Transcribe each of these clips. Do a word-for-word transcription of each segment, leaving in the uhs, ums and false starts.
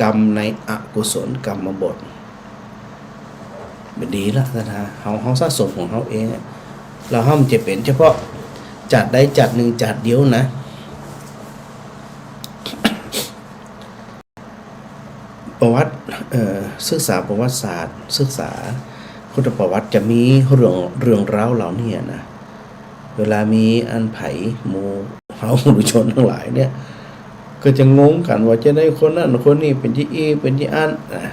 กรรมในอกุศลกรรมบท บ่ดีละ ศรัทธา เฮา เฮาสะสมของเฮาเองอะ แล้วเฮาบ่จะเป๋นเฉพาะจัดใดจัดนึ่งจัดเดียวนะ ประวัติ เอ่อ ศึกษาประวัติศาสตร์ ศึกษาพุทธประวัติ จะมีเรื่อง เรื่องราวเหล่านี้นะ เวลามีอันใผ หมู่เฮาปุถุชนตังหลายเนี่ย ก็จะงงกั๋นว่าจะใดคนนั้นคนนี้เป๋นจาอี้ เป๋นจาอั้นนะ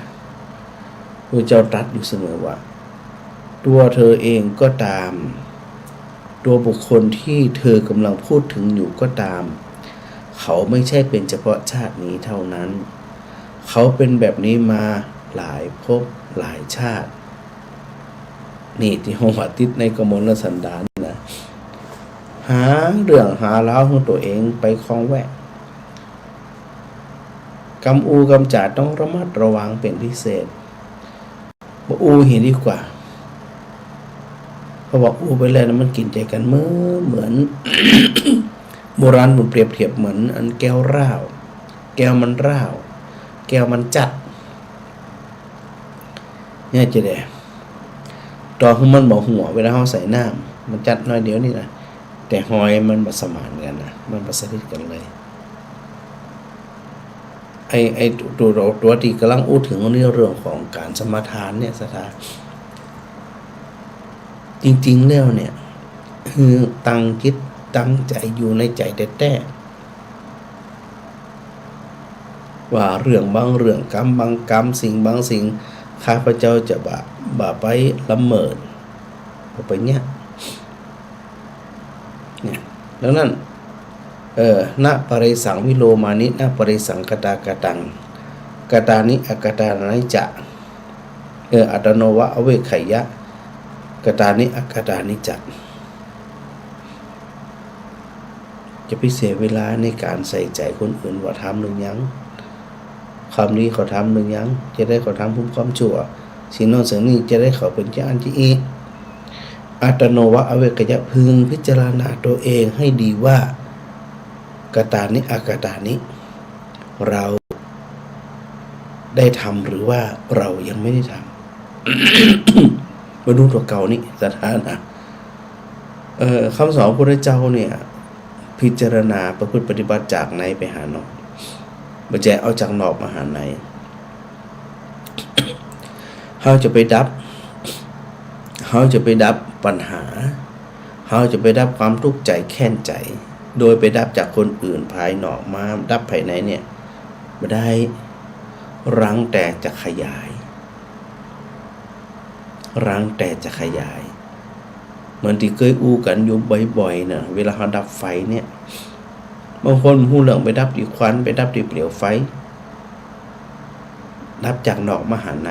พระเจ้าตรัสอยู่เสมอว่า ตัวเธอเองก็ตาม ตัวบุคคลที่เธอกำลังพูดถึงอยู่ก็ตาม เขาไม่ใช่เป็นเฉพาะชาตินี้เท่านั้น เขาเป็นแบบนี้มาหลายภพหลายชาติ นี่ตี้เฮาว่าติดในกมลสันดานนะ หาเรื่องหาราวหื้อตั๋วเองไปคองแวะ กำอู้กำจ๋าต้องระมัดระวังเป๋นพิเศษ บ่อู้เหียดีกว่า เพราะว่าอู้ไปแล้วนะ มันกิ๋นใจ๋กั๋นเหมือน เหมือน โบราณเปิ้นเปรียบเทียบเหมือนอันแก้วร้าว แก้วมันร้าว แก้วมันจัด เนี่ยจะใด ต่อหื้อมันบ่หัว เวลาเฮาใส่น้ำ มันจัดหน้อยเดียวนี่นะ แต่ฮอยมันบ่สมานกั๋นนะ มันบ่สนิทกั๋นเลย ไอ้ ไอ้ตั๋ว ตั๋ว ตั๋วตี้ก่ำลังอู้เถิงในเรื่องของก๋านสมาทานเนี่ย ศรัทธา จริงๆ แล้วเนี่ย คือตั้งจิตตั้งใจ๋อยู่ในใจ๋แต๊ๆ ว่าเรื่องบางเรื่อง กรรมบางกรรม สิ่งบางสิ่ง ข้าพเจ้าจะบ่ บ่ไปละเมิด บ่ไปเยียะ เนี่ย ดังนั้น เออ นะปะเรสังวิโลมานิ นะปะเรสังกะตาคะตัง คะตานิอะคะตานิจะ เออ อัตตาโนวะอเวกขยะ คะตานิอะคะตานิจะ จะไปเสียเวลาในก๋านใส่ใจ๋คนอื่นว่าทำหรือยัง ความดีเขาทำหรือยัง จะใดเขาทำพุ้นความชั่ว สิ่งโน้นสิ่งนี้ จะใดเขาเป๋นจาอั้นจาอี้ อัตตาโนวะอเวกขยะ พึงพิจารณาตัวเองให้ดีว่า คะตานิอะคะตานิ เราได้ทำหรือว่าเรายังไม่ได้ทำ มาดูตั๋วเก่านี่ ศรัทธานะ เอ่อ คำสอนพระพุทธเจ้าเนี่ย พิจารณาประพฤติปฏิบัติจากในไปหานอก บ่ใจ้เอาจากนอกมาหาใน เฮาจะไปดับ เฮาจะไปดับปัญหา เฮาจะไปดับความตุ๊กข์ใจ๋แค้นใจ๋ โดยไปดับจากคนอื่นภายนอกมาดับภายในเนี่ย บ่ได้ รังแต่จะขยาย รังแต่จะขยาย เหมือนตี้เกยอู้กั๋นอยู่บ่อยๆ น่ะ เวลาเฮาดับไฟเนี่ย บางคนบ่ฮู้เรื่อง ไปดับตี้ควัน ไปดับตี้เปลวไฟ ดับจากนอกมาหาใน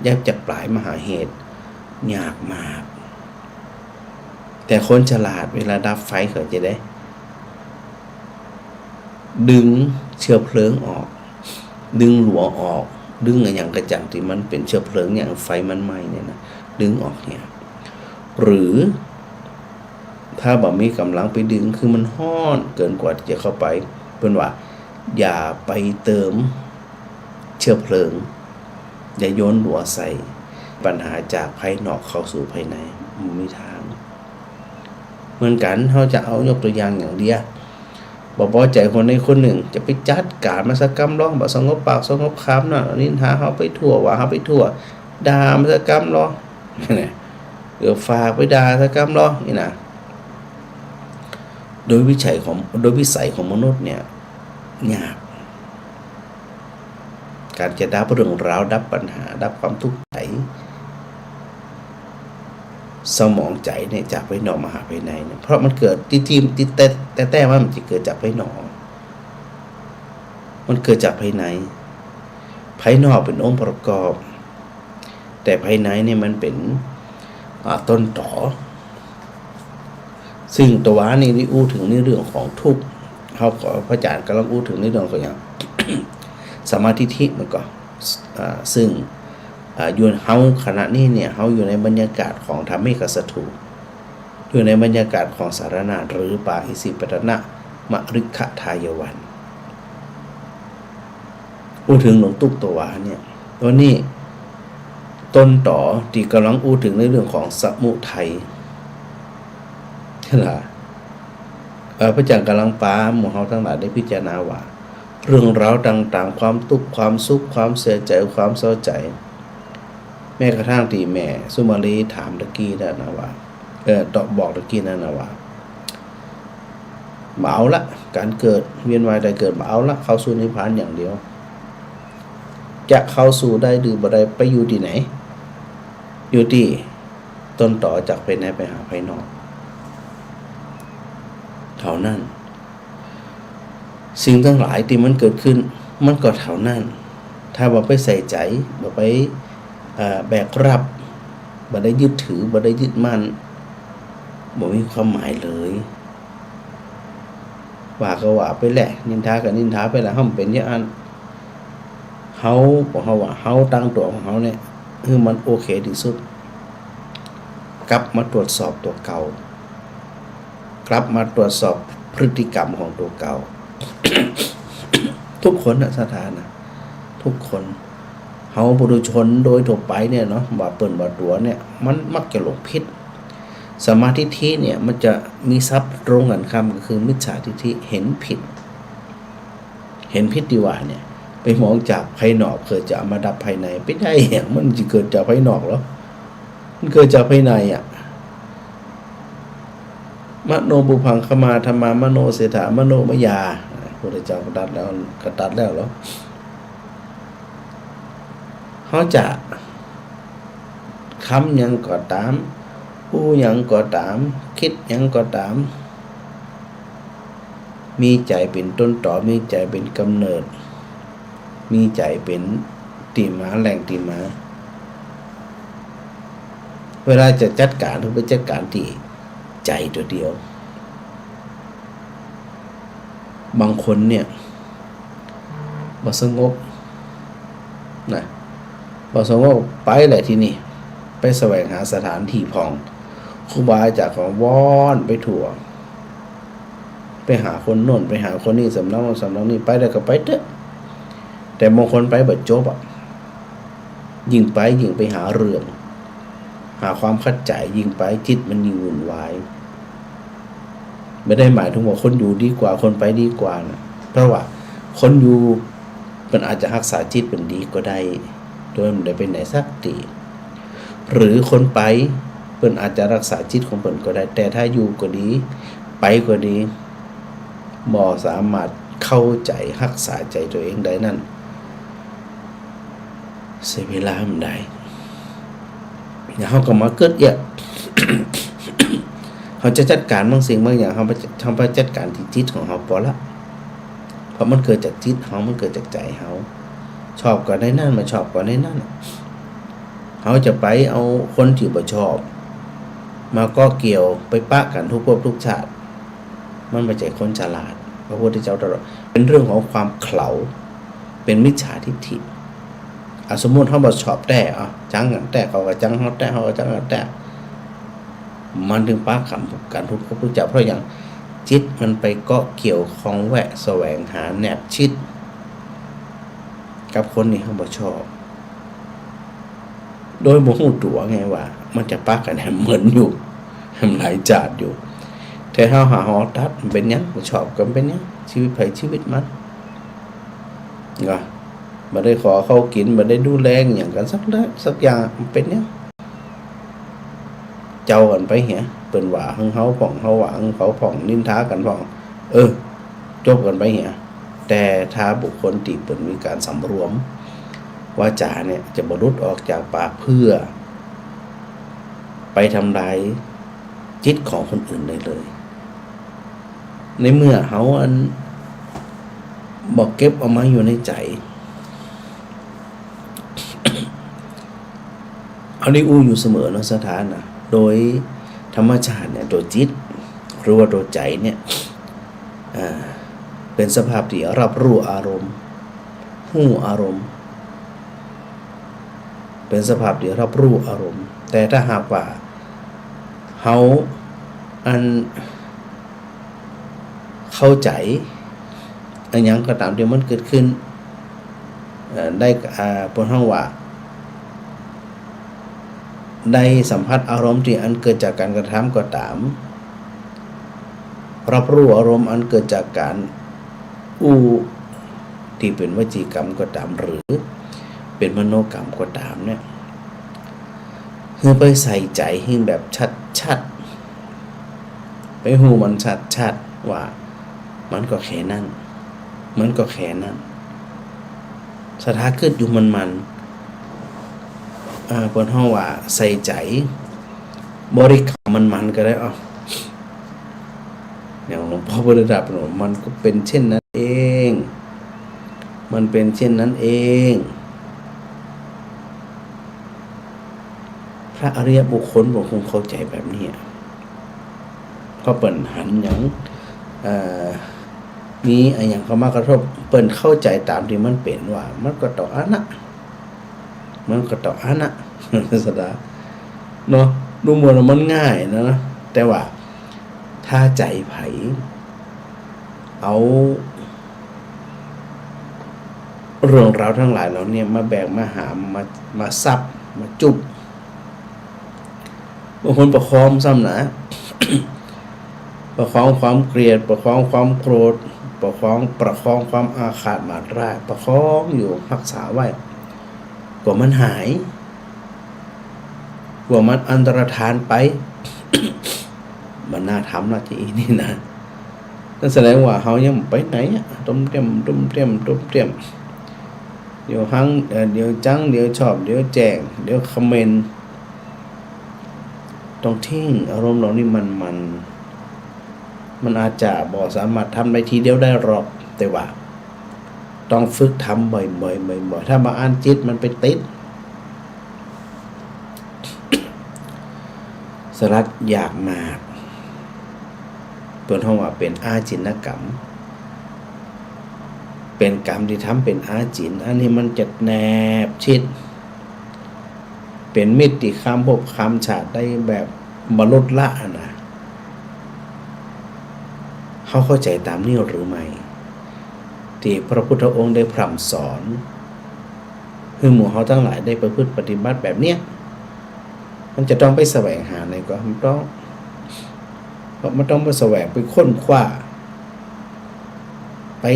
ดับจากปลายมาหาเหตุ ยากมาก แต่คนฉลาดเวลาดับไฟเขาจะใด ดึงเชื้อเพลิงออก ดึงหลัวออก ดึงอะหยังกะจั่งตี้มันเป๋นเชื้อเพลิงเนี่ย ไฟมันไหม้เนี่ยนะ ดึงออกเหีย หรือ ถ้าบ่มีก๋ำลังไปดึง คือมันฮ้อนเกินกว่าตี้จะเข้าไป เปิ้นว่า อย่าไปเติมเชื้อเพลิง อย่าโยนหลัวใส่ ปัญหาจากภายนอกเข้าสู่ภายใน บ่มีตาง เหมือนกั๋น เฮาจะเอายกตั๋วอย่างอย่างเดียว บ่ปอใจ๋คนใดคนนึ่ง จะไปจัดก๋านมันสักกำลอ บ่สงบปากสงบคำนะ นินทาเฮาไปทั่ว ว่าเฮาไปทั่ว ด่ามันสักกำลอ เออ ฝากไปด่าสักกำลอ นี่นะ โดยวิสัยของ โดยวิสัยของมนุษย์เนี่ย ยาก ก๋านจะดับเรื่องราว ดับปัญหา ดับความตุ๊กข์ใจ๋ เศร้าหมองใจ๋เนี่ย จากภายนอกมาหาภายในเนี่ย เพราะมันเกิดตี้ ตี้ ตี้แต๊ๆ มันบ่ใจ้เกิดจากภายนอก มันเกิดจากภายใน ภายนอกเป๋นองค์ประกอบ แต่ภายในเนี่ยมันเป๋น อ่า ต้นต๋อ ซึ่งตะวานี้ได้อู้เถิงในเรื่องของทุกข์ เฮาก็ พระอาจ๋ารย์ก่ำลังอู้เถิงในเรื่องของหยัง สัมมาทิฏฐิมันก็ อ่า ซึ่ง อ่า อยู่ เฮาขณะนี้เนี่ย เฮาอยู่ในบรรยากาศของธรรมิกสถูป อยู่ในบรรยากาศของสารนาถ หรือป่าอิสิปตนมฤคทายวัน เ อู้เถิงหลงตุ๊กข์ตวาเนี่ย ต๋อนนี้ต้นต๋อตี้ก่ำลังอู้เถิงในเรื่องของสมุทัย หั้นล่ะ เอ่อ พระอาจารย์ก่ำลังปาหมู่เฮาตังหลายได้พิจารณาว่า เรื่องราวต่างๆ ความตุ๊กข์ ความสุข ความเสียใจ๋ ความเศร้าใจ๋ แม้กระทั่งตี้แม่สุมาลีถามตะกี้นั่นนะว่า เอ่อ ตอบบอกตะกี้นั่นนะว่า บ่เอาละ ก๋านเกิด เวียนว่ายต๋ายเกิด บ่เอาละ เข้าสู่นิพพานอย่างเดียว จะเข้าสู่ได้หรือบ่ได้ ไปอยู่ตี้ไหน อยู่ตี้ต้นต๋อจากภายในไปหาภายนอก เท่านั้น สิ่งตังหลายตี้มันเกิดขึ้น มันก็เท่านั้น ถ้าบ่ไปใส่ใจ๋ บ่ไป เอ่อ แบกรับ บ่ได้ยึดถือ บ่ได้ยึดมั่น บ่มีความหมายเลย ว่าก็ว่าไปแหละ นินทาก็นินทาไปแหละ เฮาเป๋นอย่างอั้น เฮา บ่ เฮาว่า เฮาตั้งตั๋วของเฮาเนี่ย หื้อมันโอเคตี้สุด กลับมาตรวจสอบตั๋วเก่า กลับมาตรวจสอบพฤติกรรมของตั๋วเก่า ทุกคนนะ ศรัทธานะ ทุกคน เฮาปุถุชนโดยทั่วไปเนี่ยเนาะ ว่าเปิ้นว่าตั๋วเนี่ย มันมักจะหลงผิด สัมมาทิฏฐิเนี่ย มันจะมีศัพท์ตรงกันข้าม ก็คือมิจฉาทิฏฐิ เห็นผิด เห็นผิดตี้ว่าเนี่ย ไปมองจากภายนอก เกิดจะเอามาดับภายใน ไปได้อะ มันจะเกิดจากภายนอกเหรอ มันเกิดจากภายในอะ มโนปุพพังคมาธัมมา มโนเศรษฐา มโนมยา พระพุทธเจ้าก็ตรัสแล้ว ก็ตรัสแล้วเหรอ เฮาจะทำหยังก็ต๋าม อู้หยังก็ต๋าม กึ๊ดหยังก็ต๋าม มีใจ๋เป๋นต้นต๋อ มีใจ๋เป๋นก๋ำเนิด มีใจ๋เป๋นตี้มา แหล่งตี้มา เวลาจะจัดก๋าน ต้องไปจัดก๋านตี้ใจ๋ตั๋วเดียว บางคนเนี่ย บ่สงบนะ บ่สงบไปแหละทีนี้ ไปแสวงหาสถานตี้พ่อง ครูบาอาจ๋ารย์ก็ว่อนไปทั่ว ไปหาคนโน่น ไปหาคนนี้ สำนักโน่น สำนักนี้ ไปได้ก็ไปเต๊อะ แต่บางคนไปบ่จบอะ ยิ่งไปยิ่งไปหาเรื่อง หาความขัดใจ๋ ยิ่งไปจิตมันยิ่งวุ่นวาย บ่ได้หมายถึงว่าคนอยู่ดีกว่า คนไปดีกว่านะ เพราะว่าคนอยู่เปิ้นอาจจะฮักษาจิตเปิ้นดีก็ได้ โดยบ่ได้ไปไหนสักตี้ หรือคนไปเปิ้นอาจจะฮักษาจิตของเปิ้นก็ได้ แต่ถ้าอยู่ก็ดี ไปก็ดี บ่สามารถเข้าใจ๋ฮักษาใจ๋ตั๋วเองได้นั้น เสียเวลาบ่ได้ เดี๋ยวเฮาก็มาเกิดเอียด เฮาจะจัดก๋านบางสิ่งบางอย่าง เฮาไป เฮาไปจัดก๋านตี้จิตของเฮาปอละ เพราะมันเกิดจากจิตเฮา มันเกิดจากใจ๋เฮา ชอบก็ได้นั้น บ่ชอบก็ได้นั้น เฮาจะไปเอาคนตี้บ่ชอบ มาเกาะเกี่ยว ไปปะกั๋นทุกภพทุกชาติ มันบ่ใจ้คนฉลาด พระพุทธเจ้าตรัสว่าเป๋นเรื่องของความเขลา เป๋นมิจฉาทิฏฐิ อ่ะ สมมุติเฮาบ่ชอบแต๊ อ่ะ จังกั๋นแต๊ เขาก็จังเฮาแต๊ เฮาก็จังกั๋นแต๊ มันจึงปะกั๋น กั๋นทุกภพทุกชาติ เพราะหยัง จิตมันไปเกาะเกี่ยวข้องแวะแสวงหาแนบชิด กับคนตี้เฮาบ่ชอบ โดยบ่ฮู้ตั๋วไงว่ามันจะปะกั๋นแหมเหมินอยู่ แหมหลายจาติอยู่ แต่เฮาหาเฮาตัด บ่เป๋นหยัง บ่ชอบก็บ่เป๋นหยัง ชีวิตใผชีวิตมัน ก็บ่ได้ขอข้าวกิ๋น บ่ได้ดูแลหยังกั๋นสักเรื่องสักอย่าง บ่เป๋นหยัง เจ้ากั๋นไปเหีย เปิ้นว่าหึงเฮาพ่อง เฮาว่าหึงเขาพ่อง นินทากั๋นพ่อง เออ จบกั๋นไปเหีย แต่ถ้าบุคคลตี้เปิ้นมีก๋านสำรวม วาจ๋าเนี่ยจะบ่หลุดออกจากปากเพื่อไปทำลายจิตของคนอื่นได้เลย ในเมื่อเฮาอันบ่เก็บเอามาอยู่ในใจ๋ เฮาได้อู้อยู่เสมอเนาะ ศรัทธานะ โดยธรรมชาติเนี่ย ตั๋วจิต หรือว่าตั๋วใจ๋เนี่ย อ่า เป๋นสภาพตี้รับรู้อารมณ์ ฮู้อารมณ์ เป๋นสภาพตี้รับรู้อารมณ์ แต่ถ้าหากว่าเฮาอันเข้าใจ๋ อะหยังก็ต๋ามตี้มันเกิดขึ้น เอ่อ ได้ อ่า เปิ้นฮ้องว่า ได้สัมผัสอารมณ์ตี้อันเกิดจากก๋านกระทำก็ต๋าม รับรู้อารมณ์อันเกิดจากก๋านอู้ตี้เป๋นวจีกรรมก็ต๋าม หรือเป๋นมโนกรรมก็ต๋ามเนี่ย หื้อไปใส่ใจ๋หื้อแบบชัดๆ ไปฮู้มันชัดๆ ว่ามันก็แค่นั้น มันก็แค่นั้น สถาครึดอยู่มันๆ เอ่อ เปิ้นฮ้องว่าใส่ใจ๋ บริกรรมมันๆ ก็ได้ อ้าว อย่างหลวงป้อพุทธทาสบอกว่า มันก็เป๋นเช่นนั้นเอง มันเป๋นเช่นนั้นเอง พระอริยบุคคลก็คงเข้าใจ๋แบบนี้อะ เพราะเปิ้นหันหยัง เอ่อ มีอะหยังเข้ามากระทบ เปิ้นเข้าใจ๋ต๋ามตี้มันเป๋นว่า มันก็เต้าอั้นนะ มันก็เต้าอั้นนะ สดา เนาะ ดูเหมือนว่ามันง่ายนะ แต่ว่าถ้าใจ๋ใผ เอาเรื่องราวตังหลายเหล่านี้มาแบกมาหาม มา มาซับ มาจุบ บางคนประคองซ้ำนะ ประคองความเกลียด ประคองความโกรธ ประคอง ประคองความอาฆาตมาดร้าย ประคองอยู่ ฮักษาไว้ กว่ามันหาย กว่ามันอันตรธานไป มันน่าทำนะ ตี้อี้นี่นะ นั่นแสดงว่าเฮายังบ่ไปไหนอะ ตุ้มเตี้ยม ตุ้มเตี้ยม ตุ้มเตี้ยม เดี๋ยวฮัง เอ่อ เดี๋ยวจัง เดี๋ยวชอบ เดี๋ยวแจ้ง เดี๋ยวคอมเมนต์ ต้องทิ้งอารมณ์เหล่านี้ มัน มัน มันอาจจะบ่สามารถทำได้ทีเดียวได้หรอก แต่ว่าต้องฝึกทำบ่อยๆ บ่อยๆ ถ้าบ่อั้นจิตมันไปติด สลัดอยากมาก เปิ้นฮ้องว่าเป๋นอาจินกรรม เป๋นกรรมตี้ทำเป๋นอาจิน อันนี้มันจะแนบชิด เป๋นมิตรตี้ข้ามภพข้ามชาติได้แบบบ่ลดละอะนะ เฮาเข้าใจ๋ต๋ามนี้หรือไม่ ตี้พระพุทธองค์ได้พร่ำสอน หื้อหมู่เฮาตังหลายได้ประพฤติปฏิบัติแบบเนี้ย มันจะต้องไปแสวงหาไหนก่อ มันต้อง มันต้องไปแสวงไปค้นคว้า ไป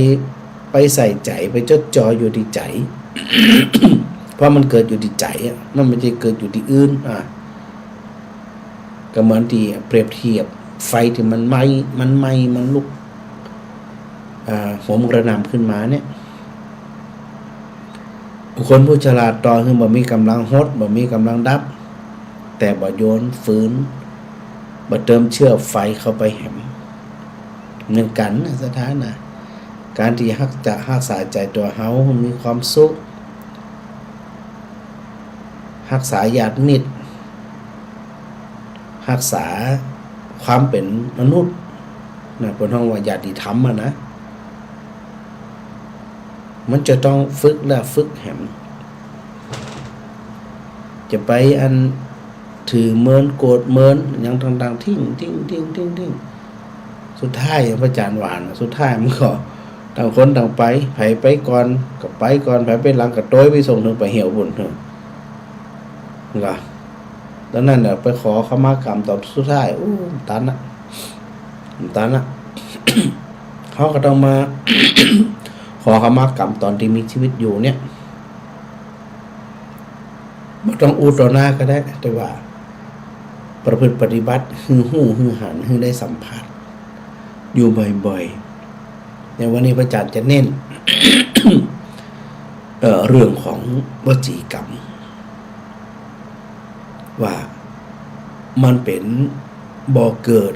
ไปใส่ใจ๋ ไปจดจ่ออยู่ตี้ใจ๋ เพราะมันเกิดอยู่ตี้ใจ๋อะ มันบ่ใจ้เกิดอยู่ตี้อื่น อ่ะ ก็เหมือนตี้เปรียบเทียบไฟตี้มันไหม้ มันไหม้ มันลุก อ่า โหมกระหน่ำขึ้นมาเนี่ย บุคคลผู้ฉลาดต่อหื้อบ่มีก๋ำลังหด บ่มีก๋ำลังดับ แต่บ่โยนฟืน บ่เติมเชื้อไฟเข้าไปแหม เหมือนกั๋นนะ สถานะ ก๋านตี้ฮักจะฮักษาใจ๋ตั๋วเฮาหื้อมีความสุข ฮักษาญาติมิตร ฮักษาความเป๋นมนุษย์นะ เปิ้นฮ้องว่าญาติธรรมอะนะ มันจะต้องฝึกและฝึกแหม จะไปอันถือเมินโกรธเมินหยังต่างๆ ทิ้ง ทิ้ง ทิ้ง ทิ้ง ทิ้ง สุดท้ายอะ พระอาจารย์ว่านะ สุดท้ายมันก็ต่างคนต่างไป ใผไปก่อนก็ไปก่อน ใผไปหลังก็โตยไปส่งเถิงป่าเหี่ยวปู้นเถิง ก็ ตอนนั้นน่ะ ไปขอขมากรรมต๋อนสุดท้าย อู้ ตันอะ ตันอะ เฮาก็ต้องมา ขอขมากรรมต๋อนตี้มีชีวิตอยู่เนี่ย บ่ต้องอู้ต่อหน้าก็ได้ แต่ว่าประพฤติปฏิบัติ หื้อฮู้ หื้อหัน หื้อได้สัมผัสอยู่บ่อยๆ ในวันนี้พระอาจารย์จะเน้น เอ่อ เรื่องของวจีกรรม ว่ามันเป๋นบ่อเกิด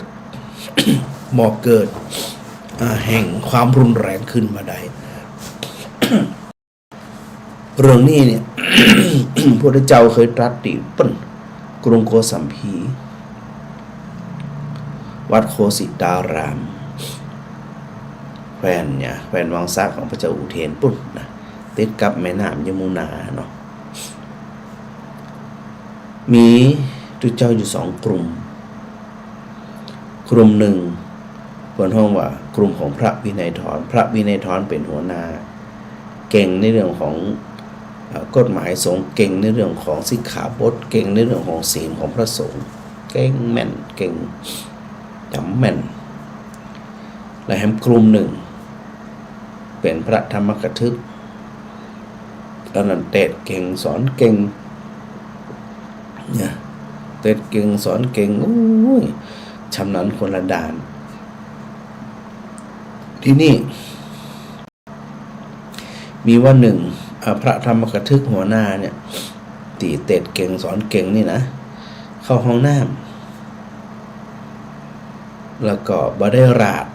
บ่อเกิด อ่า แห่งความรุนแรงขึ้นมาได้ เรื่องนี้เนี่ย พระพุทธเจ้าเคยตรัสตี้เปิ้น กรุงโกสัมพี วัดโคสิตาราม แคว้นเนี่ย แคว้นวังสะของพระเจ้าอุเทนปุ้นนะ ติดกับแม่น้ำยมุนาเนาะ มีตุ๊เจ้าอยู่สองกลุ่ม กลุ่มหนึ่งเปิ้นฮ้องว่ากลุ่มของพระวินัยธร พระวินัยธรเป๋นหัวหน้า เก่งในเรื่องของ เอ่อ กฎหมายสงฆ์ เก่งในเรื่องของสิกขาบท เก่งในเรื่องของศีลของพระสงฆ์ เก่งแม่น เก่งจ๋ำแม่น และแหมกลุ่มนึ่ง เป๋นพระธรรมกถึก อันนั้นเตสน์เก่งสอนเก่งเนี่ย เตสน์เก่งสอนเก่ง โอ้ย ชำนาญคนละด้าน ทีนี้ มีวันนึ่ง อ่า พระธรรมกถึกหัวหน้าเนี่ย ตี้เตสน์เก่งสอนเก่งนี่นะ เข้าห้องน้ำ แล้วก็บ่ได้ราด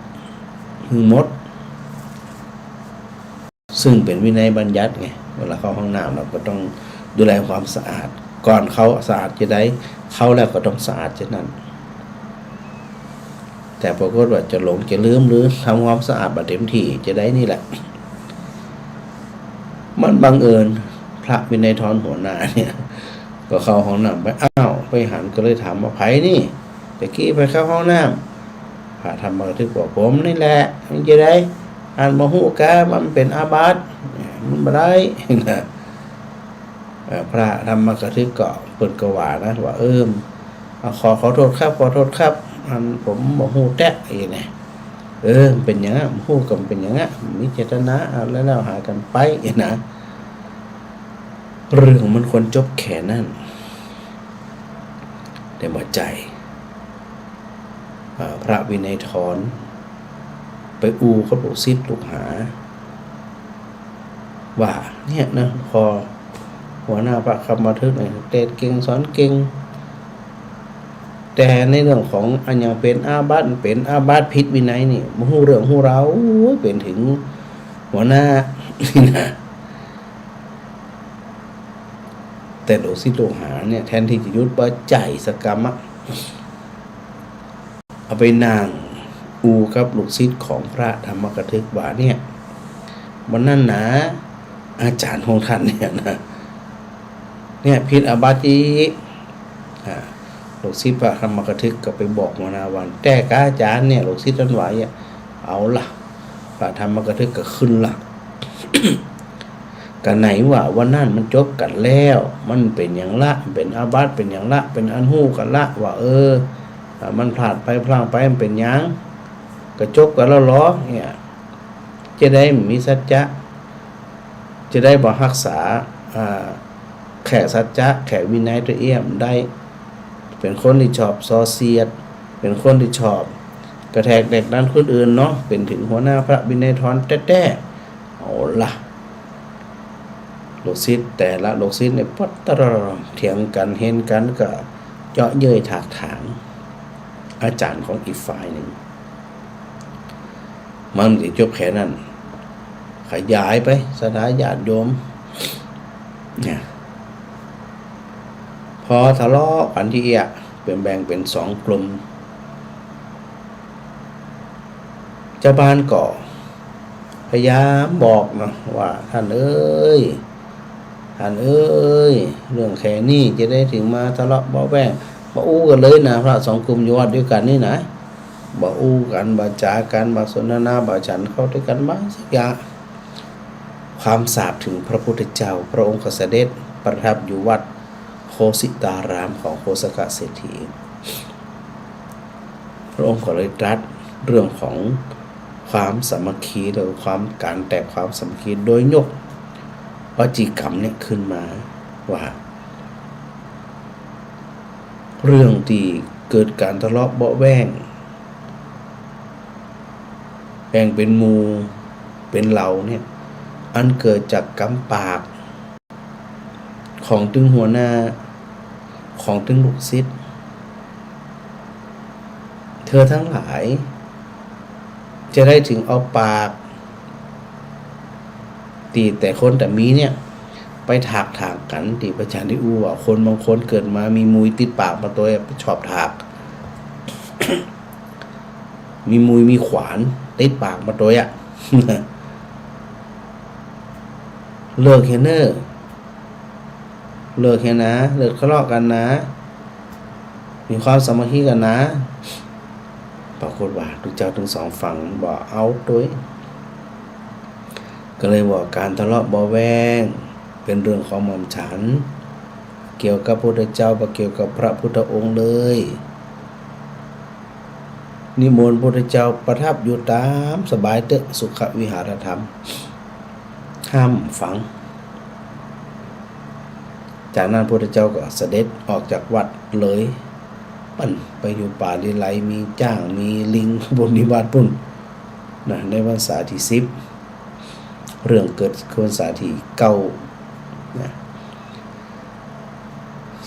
หื้อหมด ซึ่งเป๋นวินัยบัญญัติไง เวลาเข้าห้องน้ำเราก็ต้องดูแลความสะอาด ก่อนเข้าสะอาดจาใด เข้าแล้วก็ต้องสะอาดจานั้น แต่ปรากฏว่าจะหลงจะลืมหรือทำความสะอาดบ่เต็มตี้จาใดนี่แหละ มันบังเอิญพระวินัยธรหัวหน้าเนี่ย ก็เข้าห้องน้ำไป อ้าว ไปหันก็เลยถามว่า "ใผนี่ ตะกี้ไปเข้าห้องน้ำ" พระธรรมกถึกบอก "ผมนี่แหละ มันจาใด อันบ่ฮู้กา มันเป๋นอาบัติ มันบ่ได้" นะ เอ่อ พระธรรมกถึกก็เปิ้นก็ว่านะ ว่า "เออ ขอ ขอโทษครับ ขอโทษครับ อันผมบ่ฮู้แต๊" อี้นะ "เออ มันเป๋นอย่างนั้น บ่ฮู้ก็มันเป๋นอย่างนั้น มีเจตนา เอาแล้ว แล้วหากั๋นไป" อี้นะ เรื่องมันควรจบแค่นั้น แต่บ่ใจ้ อ่า พระวินัยธรไปอู้กับลูกศิษย์ลูกหา ว่าเนี่ยนะ พอหัวหน้าพระธรรมกถึกเนี่ย เตสน์เก่งสอนเก่ง แต่ในเรื่องของอันอย่างเป๋นอาบัติ เป๋นอาบัติผิดวินัยนี่ บ่ฮู้เรื่องฮู้ราว โอ้ย เป๋นเถิงหัวหน้า นี่นะ แต่ลูกศิษย์ลูกหาเนี่ย แทนตี้จะหยุด บ่ใจ้สักกำอะ เอาไปนั่งอู้กับลูกศิษย์ของพระธรรมกถึกว่า เนี่ย วันนั้นนะ อาจ๋ารย์ของต้านเนี่ยนะ เนี่ย ผิดอาบัติอีก อ่า ลูกศิษย์พระธรรมกถึกก็ไปบอกหัวหน้าว่า แต่กาอาจ๋ารย์เนี่ย ลูกศิษย์ต้านว่า เอาละ พระธรรมกถึกก็ขึ้นละ กาไหนว่าวันนั้นมันจบกั๋นแล้ว มันเป๋นอย่างละ เป๋นอาบัติ เป๋นอย่างละ เป๋นอันฮู้กั๋นละ ว่า เออ อ่า มันพลาดไปพลาดไป มันเป๋นอย่าง ก็จบกั๋นแล้วลอ เนี่ย จะได้มีสัจจะ จะได้บ่ฮักษา อ่า แข่สัจจะ แข่วินัยตะเอี้ยมได้ เป๋นคนตี้ชอบส่อเสียด เป๋นคนตี้ชอบกระแทกแดกดันคนอื่นเนาะ เป๋นเถิงหัวหน้าพระวินัยธรแต๊ๆ เอาละ ลูกศิษย์แต่ละลูกศิษย์เนี่ย ปัดตะรอ เถียงกั๋น เห็นกั๋นก็เยาะเย้ยถากถาง อาจ๋ารย์ของอีกฝ่ายนึ่ง มันบ่ได้จบแค่นั้น ขยายไป ศรัทธาญาติโยม เนี่ย พอทะเลาะกั๋นตี้เอี้ย เป๋นแบ่งเป๋นสองกลุ่ม จาวบ้านก็พยายามบอกนะ ว่า ท่านเอ๋ย ท่านเอ๋ย เรื่องแค่นี้จะได้เถิงมาทะเลาะเบาะแว้ง บ่อู้กั๋นเลยนะ พระสองกลุ่มอยู่วัดเดียวกั๋นนี่นะ บ่อู้กั๋น บ่จ๋ากั๋น บ่สนทนา บ่ฉันข้าวตวยกั๋น บ่สักอย่าง ความสาปเถิงพระพุทธเจ้า พระองค์ก็เสด็จประทับอยู่วัดโคสิตารามของโคสกเศรษฐี พระองค์ก็เลยตรัสเรื่องของความสามัคคี หรือความ ก๋านแตกความสามัคคี โดยยกวจีกรรมเนี่ยขึ้นมาว่า เรื่องตี้เกิดก๋านทะเลาะเบาะแว้ง แบ่งเป๋นหมู่เป๋นเหล่าเนี่ย อันเกิดจากกำปากของตึงหัวหน้า ของตึงลูกศิษย์ เธอตังหลาย จะได้เถิงเอาปาก ตี้แต่คนแต่มีเนี่ย ไปถากถางกั๋น ตี้พระอาจ๋ารย์ได้อู้ว่า คนบางคนเกิดมามีมุยติดปากมาตวย ไปชอบถาก มีมุยมีขวานติดปากมาตวยอะ เลิกเหียเน่อ เลิกเหียนะ เลิกทะเลาะกั๋นนะ มีความสามัคคีกั๋นนะ ปรากฏว่าตุ๊เจ้าตึงสองฝั่งบ่เอาตวย ก็เลยบอก ก๋านทะเลาะเบาะแว้งเป๋นเรื่องของหม่อมฉัน เกี่ยวกับพุทธเจ้า บ่เกี่ยวกับพระพุทธองค์เลย นิมนต์พุทธเจ้าประทับอยู่ต๋ามสบายเต๊อะ สุขวิหารธรรม ห้ามฟัง จากนั้นพุทธเจ้าก็เสด็จออกจากวัดเลย ปันไปอยู่ป่าลี้ลับ มีจ๊าง มีลิง บนนิวาสปุ้นนะ ในพรรษาตี้สิบ เรื่องเกิดพรรษาตี้เก้านะ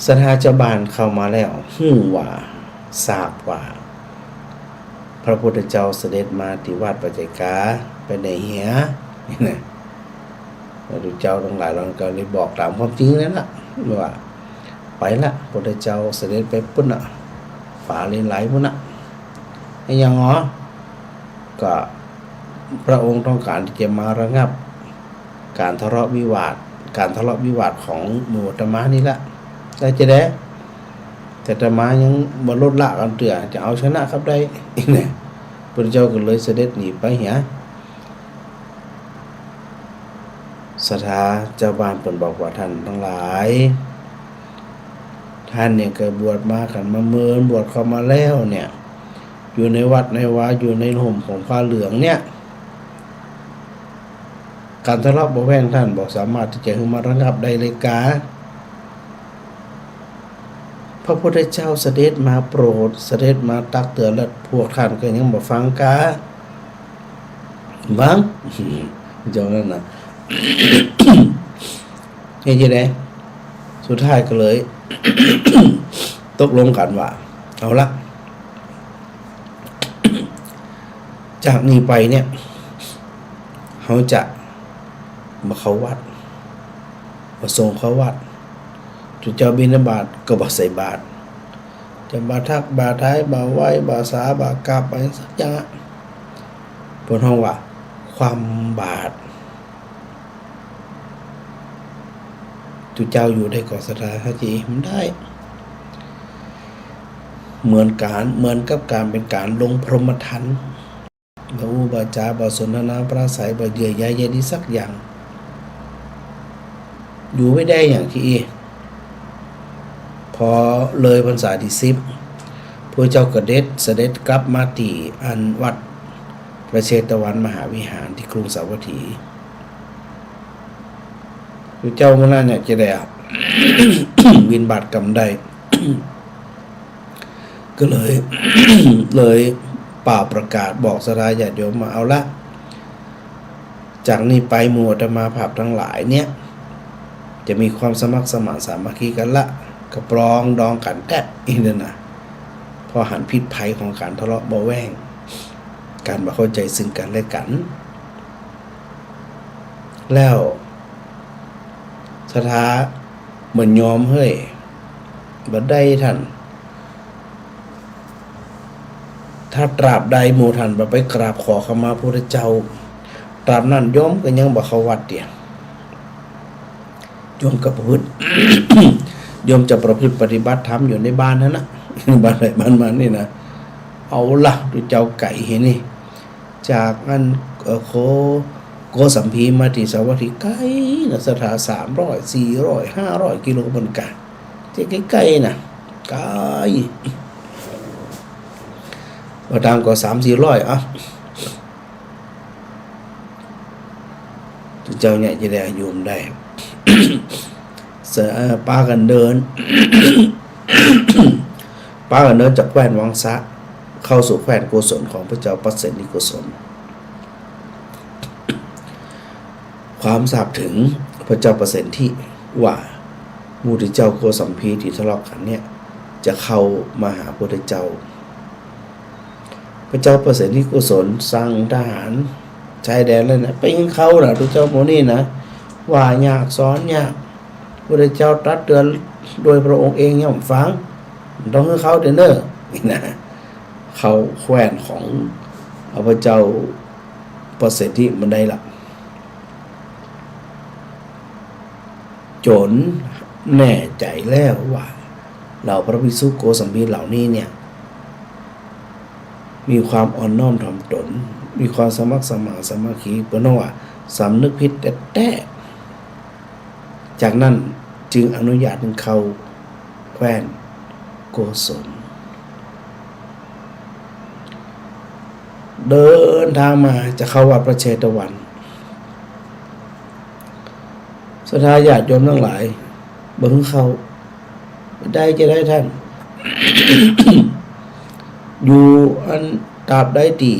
ศรัทธาจาวบ้านเข้ามาแล้ว ฮู้ว่า ทราบว่า พระพุทธเจ้าเสด็จมาตี้วัดปัจจเจกา ไปไหนเหีย นี่นะ พระพุทธเจ้าตังหลาย เฮาก็เลยบอกต๋ามความจริงนั่นละ ว่า ไปละ พุทธเจ้าเสด็จไปปุ้นน่ะ ป่าลี้ลับปุ้นน่ะ อะหยังหรอ ก็พระองค์ต้องการตี้จะมาระงับ ก๋านทะเลาะวิวาท ก๋านทะเลาะวิวาทของหมู่อาตมานี่ละ แล้วจะได แต่อาตมายังบ่ลดละกั๋นเตื้อ จะเอาชนะกับได้ พุทธเจ้าก็เลยเสด็จหนีไปเหีย ศรัทธาจาวบ้านเปิ้นบอกว่า ท่านตังหลาย ท่านเนี่ยก็บวชมากั๋นมาเมิน บวชเข้ามาแล้วเนี่ย อยู่ในวัดในวา อยู่ในฮ่มของผ้าเหลืองเนี่ย ก๋านทะเลาะเบาะแว้งท่านบ่สามารถตี้จะหื้อมาระงับได้เลยกา พระพุทธเจ้าเสด็จมาโปรด เสด็จมาตักเตือนแล้ว พวกท่านก็ยังบ่ฟังกา ฟัง เจ้านั่นน่ะ เฮ็ดจะได สุดท้ายก็เลย ตกลงกั๋นว่า เอาละ จากนี้ไปเนี่ย เฮาจะบ่เข้าวัด บ่ส่งเข้าวัด เจ้าบิณฑบาตก็บ่ใส่บาตร จะบ่ทักบ่ทาย บ่ไหว้ บ่สา บ่กราบ บ่อะหยังสักอย่างอะ เปิ้นฮ้องว่า คว่ำบาตร ตุ๊เจ้าอยู่ได้ก่อ ศรัทธาเฮาจะบ่ได้ เหมือนก๋าน เหมือนกับก๋านเป๋นก๋านลงพรหมทัณฑ์ บ่อู้บ่จ๋า บ่สนทนาปราศรัย บ่เยื่อใยใยดีสักอย่าง อยู่บ่ได้อย่างตี้อี้ พอเลยพรรษาตี้สิบ พุทธเจ้าก็เสด็จ เสด็จกลับมาตี้อันวัดพระเชตวันมหาวิหารตี้กรุงสาวัตถี พุทธเจ้าเมื่อนั้นเนี่ยจะได บิณฑบาตกำได้ ก็เลย เลยป่าวประกาศบอกศรัทธาญาติโยมว่า เอาละ จากนี้ไปหมู่อาตมาภาพตังหลายเนี่ย จะมีความสมัครสมานสามัคคีกั๋นละ ก็ปรองดองกั๋นแต๊อี้นั่นน่ะ เพราะหันพิษภัยของก๋านทะเลาะเบาะแว้ง ก๋านบ่เข้าใจ๋ซึ่งกั๋นและกั๋น แล้วศรัทธาบ่ยอมเฮ้ย บ่ได้ท่าน ถ้าตราบใดหมู่ท่านบ่ไปกราบขอขมาพุทธเจ้า ตราบนั้นโยมก็ยังบ่เข้าวัดเตีย โยมก็ประพฤติ โยมจะประพฤติปฏิบัติธรรมอยู่ในบ้านหั้นนะ บ้านใผบ้านมันนี่นะ เอาละ ตุ๊เจ้าไก๋เหียนี่ จากอัน เอ่อ โก โกสัมพีมาตี้สาวัตถีไก๋นะ ศรัทธา สามร้อย สี่ร้อย ห้าร้อยกิโลเหมือนกั๋น จะไก๋ๆ นะ ไก๋ บ่ต่ำก็สามสี่ร้อย อ่ะ ตุ๊เจ้าเนี่ยจะไดอยู่บ่ได้ เส- เอ่อ ปากั๋นเดิน ปากั๋นเดินจากแคว้นวังสะ เข้าสู่แคว้นโกศลของพระเจ้าปัสเสนทิโกศล ความทราบเถิงพระเจ้าปัสเสนทิว่า หมู่ตุ๊เจ้าโกสัมพีตี้ทะเลาะกั๋นเนี่ย จะเข้ามาหาพุทธเจ้า พระเจ้าปัสเสนทิโกศลสั่งทหารชายแดนเลยนะ ไปเห็นเข้านะ ตุ๊เจ้าหมู่นี้นะ ว่ายากสอนยาก พุทธเจ้าตรัสเตือนโดยพระองค์เองยังบ่ฟัง ต้องหื้อเข้าเต๊อะเน่อ นี่นะ เข้าแคว้นของพระเจ้าปัสเสนทิบ่ได้ละ จ๋นแน่ใจ๋แล้วว่า เหล่าพระภิกษุโกสัมพีเหล่านี้เนี่ย มีความอ่อนน้อมถ่อมตน มีความสมัครสมานสามัคคี เปิ้นว่า สำนึกผิดแต๊ๆ จากนั้นจึงอนุญาตให้เข้าแคว้นโกศล เดินทางมาจะเข้าวัดพระเชตวัน ศรัทธาญาติโยมตังหลาย บ่หื้อเข้า ได้จะได้ท่าน อยู่อันตราบใดตี้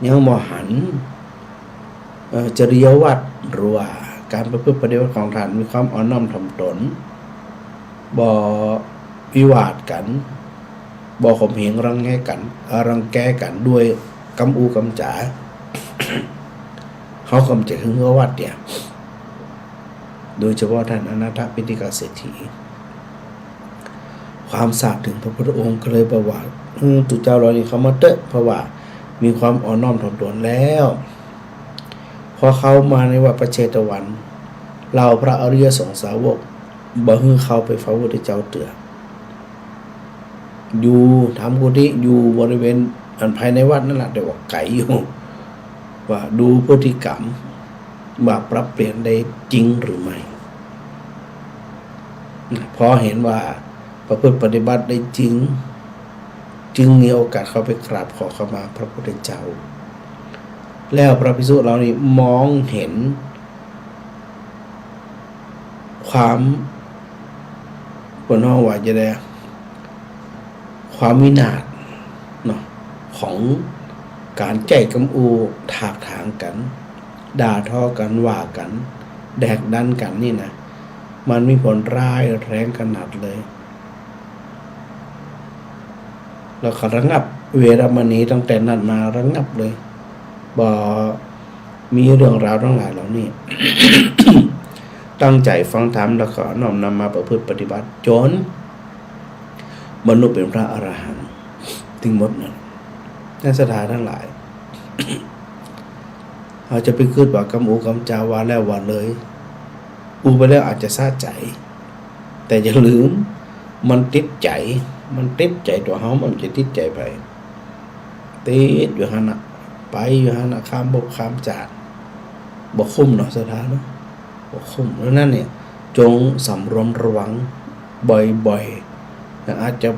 ยังบ่หัน เอ่อ จริยวัตร หรือว่าก๋านประพฤติปฏิบัติของท่านมีความอ่อนน้อมถ่อมตน บ่วิวาทกั๋น บ่ข่มเหงรังแกกั๋น เอ่อ รังแกกั๋นด้วยกำอู้กำจ๋า เฮาก็บ่จะหึงกาวัดเตื้อ โดยเฉพาะท่านอนาถปิณฑิกเศรษฐี ความทราบเถิงพระพุทธองค์ก็เลยบอกว่า อืม ตุ๊เจ้าเหล่านี้เข้ามาเต๊อะ เพราะว่ามีความอ่อนน้อมถ่อมตนแล้ว พอเข้ามาในวัดพระเชตวัน เหล่าพระอริยสงฆ์สาวกบ่หื้อเข้าไปเฝ้าพระพุทธเจ้าเตื้อ อยู่ทำกุฏิอยู่บริเวณอันภายในวัดนั่นแหละ แต่ว่าไก๋อยู่ ว่าดูพฤติกรรมว่าปรับเปลี่ยนได้จริงหรือไม่ พอเห็นว่าประพฤติปฏิบัติได้จริง จึงมีโอกาสเข้าไปกราบขอขมาพระพุทธเจ้า แล้วพระภิกษุเหล่านี้มองเห็น ความ เปิ้นฮ้องว่าจะใด ความวินาศเนาะ ของก๋านใจ๊กำอู้ถากถางกั๋น ด่าทอกั๋น ว่ากั๋น แดกดันกั๋นนี่นะ มันมีผลร้ายแรงขนาดเลย แล้วก็ระงับ เวรมณีตั้งแต่นั้นมาระงับเลย บ่มีเรื่องราวตังหลายเหล่านี้ ตั้งใจ๋ฟังธรรมแล้วก็น้อมนำมาประพฤติปฏิบัติจ๋นบรรลุเป๋นพระอรหันต์ ตึงหมดนั้น นักศรัทธาตังหลาย เฮาจะไปกึ๊ดว่ากำอู้กำจ๋าว่าแล้วว่าเลย อู้ไปแล้วอาจจะสะใจ๋ แต่อย่าลืม มันติดใจ๋ มันติดใจ๋ตั๋วเฮา มันจะติดใจ๋ใผ ติดอยู่หั้นน่ะ ไปอยู่หั้นน่ะ ข้ามภพข้ามจาติ บ่คุ้มเนาะศรัทธาเนาะ บ่คุ้ม เพราะฉะนั้นเนี่ย จงสำรวมระวังบ่อยๆ อาจจะ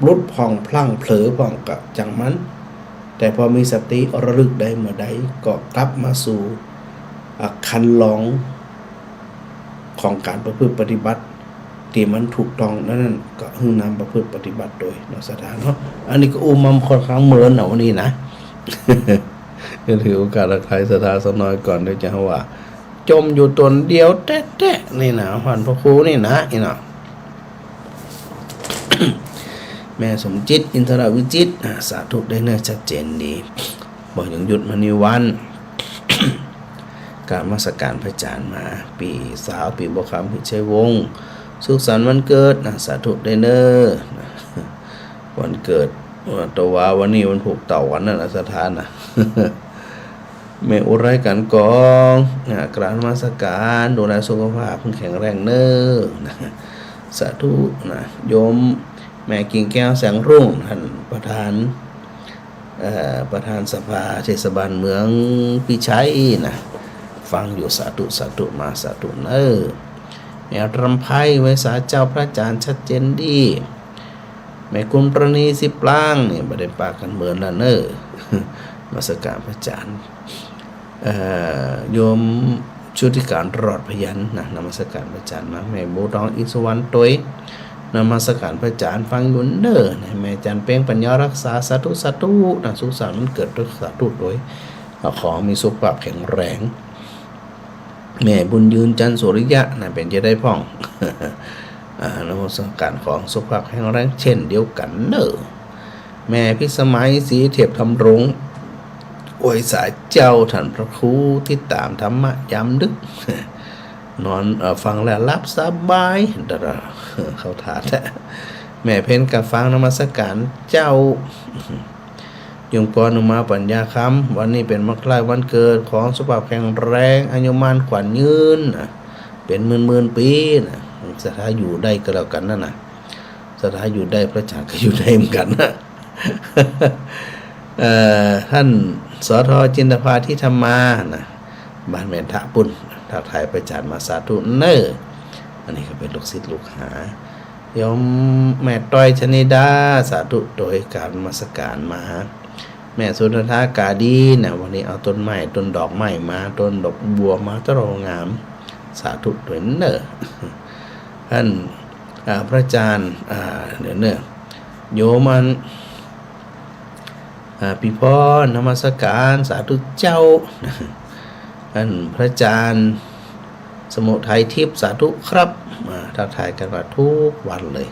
หลุดพ่องพลั้งเผลอพ่องก็จั่งมัน แต่พอมีสติระลึกได้เมื่อใดก็กลับมาสู่ อ่ะ คันลอง ของก๋านประพฤติปฏิบัติตี้มันถูกต้องนั้นๆ ก็หื้อนำประพฤติปฏิบัติโตยเนาะศรัทธาเนาะ อันนี้ก็อู้มาค่อนข้างเมินเนาะวันนี้นะ ก็ถือโอกาสทักทายศรัทธาสักหน่อยก่อน เดี๋ยวจะหาว่าจมอยู่ต๋นเดียวแต๊ๆ นี่นะ ท่านพระครูนี่นะ นี่นะ แม่สมจิต อินทรวิจิตร อ่ะ สาธุได้เน้อ ชัดเจนดี บ่ยงยุทธ มณีวรรณ กราบนมัสการพระอาจ๋ารย์มา ปี้สาว ปี้บัวคำ พิชัยวงศ์ สุขสันต์วันเกิดนะ สาธุได้เน้อ วันเกิด เอ่อ ตะวาวันนี้วันผูกเต่าวันนั้นนะ ศรัทธานะ แม่อุไร กันกองนะ กราบนมัสการ ดูแลสุขภาพให้แข็งแรงเน้อนะ สาธุนะ โยมแม่กิ่งแก้ว แสงรุ่ง ท่านประธาน เอ่อ ประธานสภาเทศบาลเมืองพิชัยนะ ฟังอยู่ สาธุ สาธุ มา สาธุเน้อ แม่รำไพ ไวสาเจ้า พระอาจ๋ารย์ชัดเจนดี แม่กุลประณี สิบปลาง นี่บ่ได้ปะกั๋นเมินแล้วเน้อ นมัสการพระอาจ๋ารย์ เอ่อ โยมชุติการ รอดพยัญชนะ นมัสการพระอาจ๋ารย์มา แม่บัวทอง อินทร์สุวรรณตวย นมัสการพระอาจ๋ารย์ ฟังอยู่เน้อ แม่จันทร์เพ็ง ปัญญารักษา สาธุ สาธุนะ สุขสันต์วันเกิดโตย สาธุโตย ขอมีสุขภาพแข็งแรง แม่บุญยืน จันทร์สุริยะนะ เป๋นจะใดพ่อง อ่า นมัสการ ขอสุขภาพแข็งแรงเช่นเดียวกั๋นเน้อ แม่พิสมัย ศรีเทพธำรง ไวสาเจ้า ท่านพระครู ติดต๋ามธรรมะยามดึก นอน เอ่อ ฟังแล้วหลับสบาย เข้าท่าแล้ว แม่เพ็ญ กาฟัง นมัสการเจ้า โยมกร อุมา ปัญญาคำ วันนี้เป๋นวันคล้ายวันเกิด ขอสุขภาพแข็งแรง อายุมั่นขวัญยืนนะ เป๋นหมื่นๆ ปี๋นะ ศรัทธาอยู่ได้ก็แล้วกั๋นนะนะ ศรัทธาอยู่ได้ พระอาจ๋ารย์ก็อยู่ได้เหมือนกั๋นนะ เอ่อ ท่าน สท จินตภา ทิธรรมา นะ บ้านแม่ทะปุ้น ทักทายพระอาจารย์มา สาธุเน่อ อันนี้ก็เป๋นลูกศิษย์ลูกหา โยมแม่ต้อยชนิดา สาธุโตยกราบนมัสการมา แม่สุนันทากาดีนะ วันนี้เอาต้นไม้ ต้นดอกไม้มา ต้นดอกบัวมา ตะโลงาม สาธุโตยเน่อ อัน อ่า พระอาจารย์ อ่า เดี๋ยวเน่อ โยมอัน อ่า ปีพร นมัสการ สาธุเจ้า อันพระอาจารย์สมุทัยทิพย์ สาธุครับ อ่า ทักทายกันมาทุกวันเลย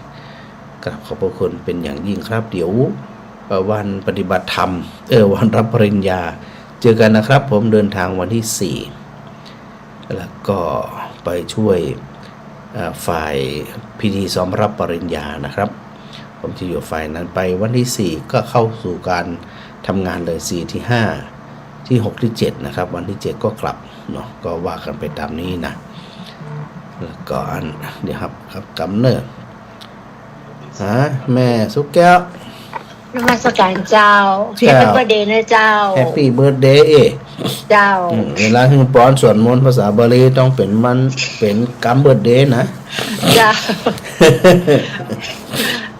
กราบขอบพระคุณเป็นอย่างยิ่งครับ เดี๋ยว เอ่อ วันปฏิบัติธรรม เออ วันรับปริญญา เจอกันนะครับ ผมเดินทางวันที่สี่ แล้วก็ไปช่วย เอ่อ ฝ่ายพิธีซ้อมรับปริญญานะครับ ผมจะอยู่ฝ่ายนั้นไป วันที่สี่ก็เข้าสู่การทำงานเลย สี่ ที่ห้า ที่หก ที่เจ็ดนะครับ วันที่เจ็ดก็กลับเนาะ ก็ว่ากันไปตามนี้นะ แล้วก็อัน เดี๋ยวครับ ครับ กำเนิด ฮะ แม่สุแก้ว นมัสการเจ้า เจ้า แฮปปี้เบิร์ธเดย์นะเจ้า แฮปปี้เบิร์ธเดย์ เจ้า อืม เวลาหื้อปอนสวดมนต์ภาษาบาลีต้องเป๋นมัน เป๋นกำเบิร์ธเดย์นะ เจ้า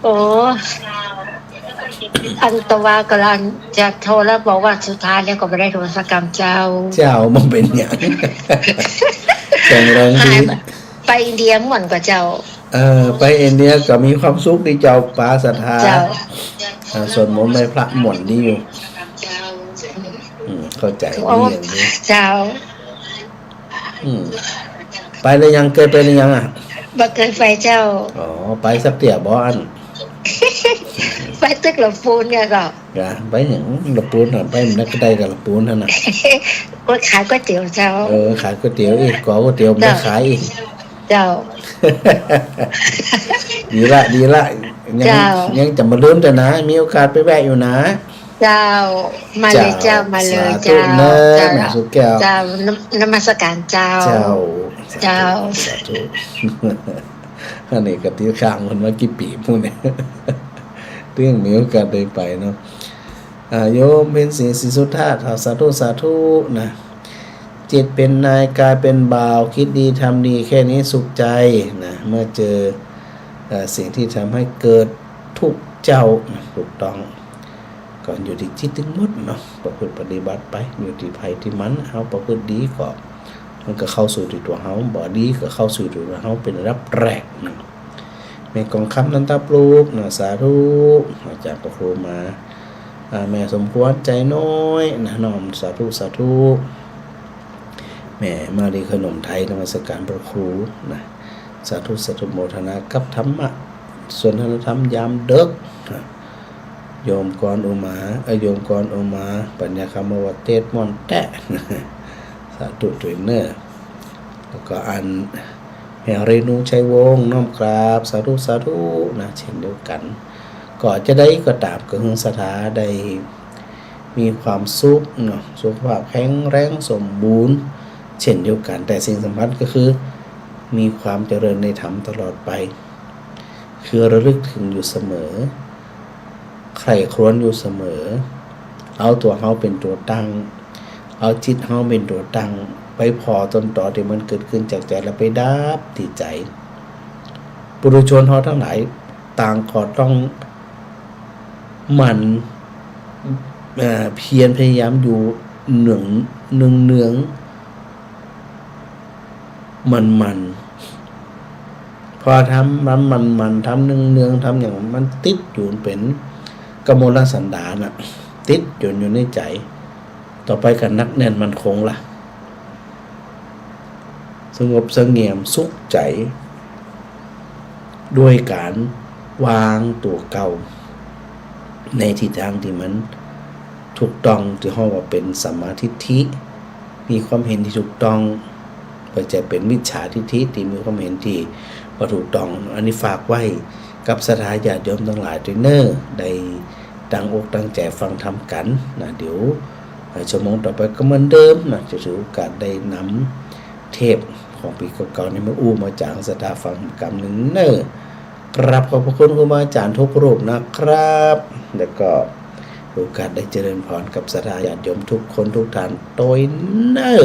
โอ้ อันตวากำลังจะโทรแล้วบอกว่าสุดท้ายแล้วก็บ่ได้โทรสักกำเจ้า เจ้า มันเป๋นหยัง แข็งแรงดี หายไป ไปอินเดียม่วนก่อเจ้า เออ ไปอินเดียก็มีความสุขดีเจ้า ป๋าศรัทธา เจ้า อ่า สวดมนต์ไหว้พระม่วนดีอยู่ อืม เข้าใจ๋ โอ้ ดีอย่างนี้ เจ้า อืม ไปแล้วยัง เกยไปแล้วยังอะ บ่เกยไปเจ้า อ๋อ ไปสักเตื้อบ่อัน ไปตึกหลวงปู่เนี่ยก็ กะ ไปหยังหลวงปู่น่ะ ไปมันก็ได้กับหลวงปู่นั่นน่ะ ก๋วย ขายก๋วยเตี๋ยวเจ้า เออ ขายก๋วยเตี๋ยวอีก ก๋อก๋วยเตี๋ยวบ่ เจ้า ขายอีก เจ้า ดีละ ดีละ ยัง เจ้า ยังจะบ่ลืมเตื้อนะ มีโอกาสไปแวะอยู่นะ เจ้า มาเลยเจ้า เจ้า มาเลย สาธุ เจ้า เน่อ เจ้า แม่สุแก้ว เจ้า นม- นมัสการเจ้า เจ้า เจ้า สาธุ อันนี้ก็ติดค้างเปิ้นมากี่ปี๋ปู้นเนี่ย เตื้อมีโอกาสได้ไปเนาะ อ่า โยมเพ็ญศรี ศรีสุทธา สาธุ สาธุนะ จิตเป๋นนาย กายเป๋นบ่าว คิดดีทำดี แค่นี้สุขใจ๋นะ เมื่อเจอ เอ่อ สิ่งที่ทำให้เกิดทุกข์เจ้านะ ถูกต้อง ก็อยู่ตี้จิตตึงหมดเนาะ ประพฤติปฏิบัติไป อยู่ตี้ใผตี้มัน เฮาประพฤติดีก็ มันก็เข้าสู่ตี้ตั๋วเฮา บ่ดีก็เข้าสู่ตี้ตั๋วเฮา เป๋นระดับแรกนะ แม่กองคำ นันทปลูกนะ สาธุ อาจารย์พระครูมา อ่า แม่สมควร ใจ๋น้อยนะ น้อมสาธุ สาธุ แม่มาลีขนมไทย นมัสการพระครูนะ สาธุ สาธุ โมทนากับธรรมะ สนทนาธรรมยามดึกนะ โยมกรอุมา เอ้ย โยมกรอุมา ปัญญาคำว่าเตศม่วนแต๊ะ สาธุตวยเน่อ แล้วก็อัน แม่เรนูชัยวงศ์ น้อมกราบ สาธุ สาธุนะ เช่นเดียวกั๋น ก็จะใดก็ต๋าม ก็หื้อศรัทธาได้มีความสุขเนาะ สุขภาพแข็งแรงสมบูรณ์ เช่นเดียวกั๋น แต่สิ่งสำคัญก็คือ มีความเจริญในธรรมตลอดไป คือระลึกถึงอยู่เสมอ ใคร่ครวญอยู่เสมอ เอาตั๋วเฮาเป๋นตั๋วตั้ง เอาจิตเฮาเป๋นตั๋วตั้ง ไปผ่อต้นตอตี้มันเกิดขึ้นจากใจ๋ แล้วไปดับตี้ใจ๋ ปุถุชนเฮาตังหลาย ต่างก็ต้องหมั่น เอ่อ เพียรพยายามอยู่เนือง เนืองๆ หมั่นๆ พอทำมันหมั่นๆ ทำเนืองๆ ทำอย่างมันติดอยู่เป๋นกมลสันดานน่ะ ติดอยู่ อยู่ในใจ๋ ต่อไปก็หนักแน่นมั่นคงละ สงบเสงี่ยมสุขใจ๋ ด้วยก๋านวางตั๋วเก่า ในทิศทางตี้มันถูกต้อง ตี้ฮ้องว่าเป๋นสัมมาทิฏฐิ มีความเห็นตี้ถูกต้อง บ่ใจ้เป๋นมิจฉาทิฏฐิ ตี้มีความเห็นตี้บ่ถูกต้อง อันนี้ฝากไว้กับศรัทธาญาติโยมตังหลายตวยเน่อ ได้ตั้งอกตั้งใจ๋ฟังธรรมกั๋นนะ เดี๋ยว เอ่อ ชั่วโมงต่อไปก็เหมือนเดิมนะ จะถือโอกาสได้นำเทปของปี๋เก่าๆ นี้มาอู้มาจ๋าหื้อศรัทธาฟังกำนึ่งเน่อ กราบขอบพระคุณครูบาอาจ๋ารย์ทุกรูปนะครับ แล้วก็โอกาสได้เจริญพรกับศรัทธาญาติโยมทุกคนทุกท่านตวยเน่อ